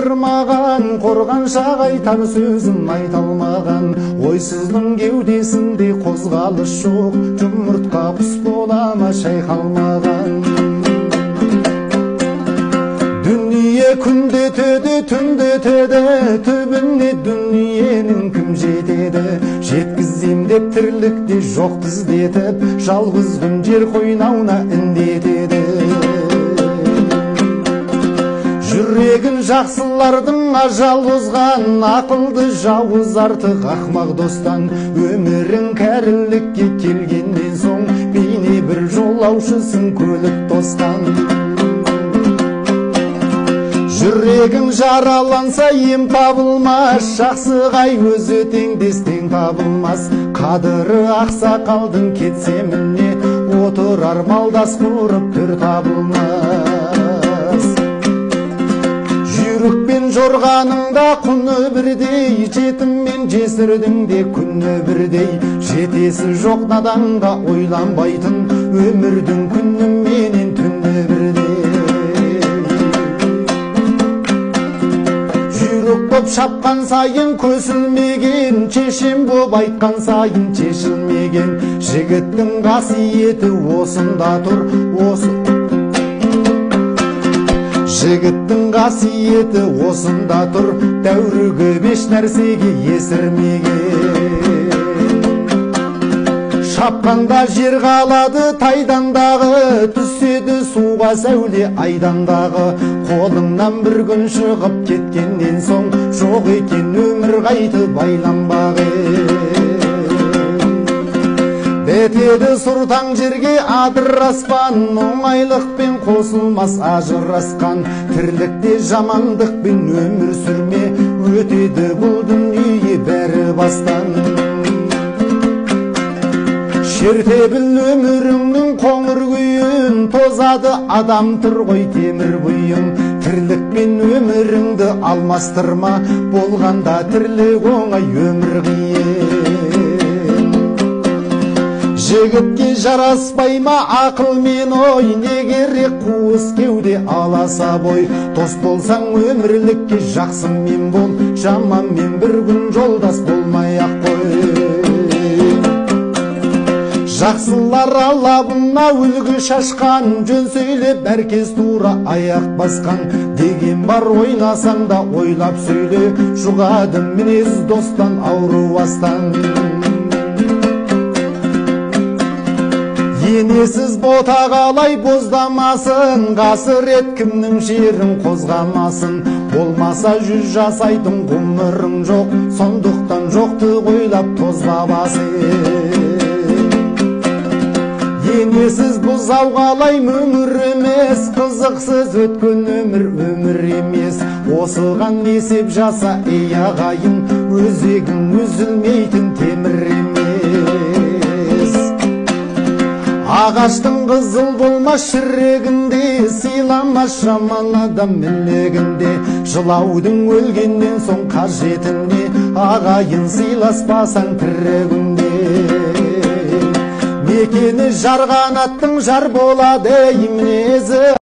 қидырмаған, қорғаншақ айтар сөзін айта алмаған. Ойсыздың кеудесінде қозғалыс жоқ, жұмыртқа құс бола ма шайқалмаған. Дүние күнде өтеді, түнде өтеді, түбіне дүниенің кім жетеді? Жеткізем деп тірлікте жоқ іздетіп, жалғыз күн жер қойнауына індетеді. Жүрегін жақсылардың ажал озған, ақылды жауыз артық ақмақ достан. Өмірің кәрілікке келгеннен соң, бейне бір жолаушысың көлік тосқан. Жүрегің жараланса ем табылмас, жақсыға өзі теңдес тең табылмас. Қадірі ақсақалдың кетсе міне, отырар малдас құрып түр табылмас. Жүйрікпен жорғаның да құны бірдей, жетіммен жесірдің де күні бірдей. Жетесі жоқ наданға ойланбайтын, өмірдің күні менен түні бірдей. Жүйрік боп шапқан сайын көсілмеген, шешен боп айтқан сайын шешілмеген. Жігіттің қасиеті осында тұр, осы. Жігіттің қасиеті осында тұр, дәурігі еш нәрсеге есірмеген. Шапқанда жер қалады тайдандағы, түседі суға сәуле айдандағы. Қолыңнан бір күн шығып кеткеннен соң, жоқ екен өмір қайтып айланбақ. Бетеді сұртаң жерге адыраспан, оңайлықпен қосылмас ажырасқан. Тірлікте жамандықпен өмір сүрме, өтеді бұл дүние бәрі бастан. Шерте біл өміріңнің қоңыр күйін, тозады адам тұр ғой темір бұйым. Тірлікпен өміріңді алмастырма, болғанда тірлік оңай өмір қиын. Жігітке жараспай ма ақыл мен ой, не керек қуыс кеуде аласа бой. Дос болсаң өмірлікке жақсымен бол, жаманмен бір күн жолдас болмай ақ қой. Жақсылар алабына үлгі шашқан, жөн сөйлеп әркез тура аяқ басқан. Деген бар ойнасаң да ойлап сөйле, жұғады мінез достан ауру астан. Енесіз бота қалай боздамасын, қасірет кімнің жерін қозғамасын. Болмаса жүз жасайтын ғұмырың жоқ, сондықтан жоқты ойлап тозба басың. Енесіз бұзау қалай өмір емес, қызықсыз өткен өмір өмір емес. Осыған есеп жаса ей ағайын, өзегің үзілмейтін темір емес. Ағаштың қызыл болмас шірігінде, сыйламас жаман адам ілігінде. Жылаудың өлгеннен соң қажетіне, ағайын сыйласпасаң тірі күнде. Мекені жарғанаттың жар болады, ей мінезі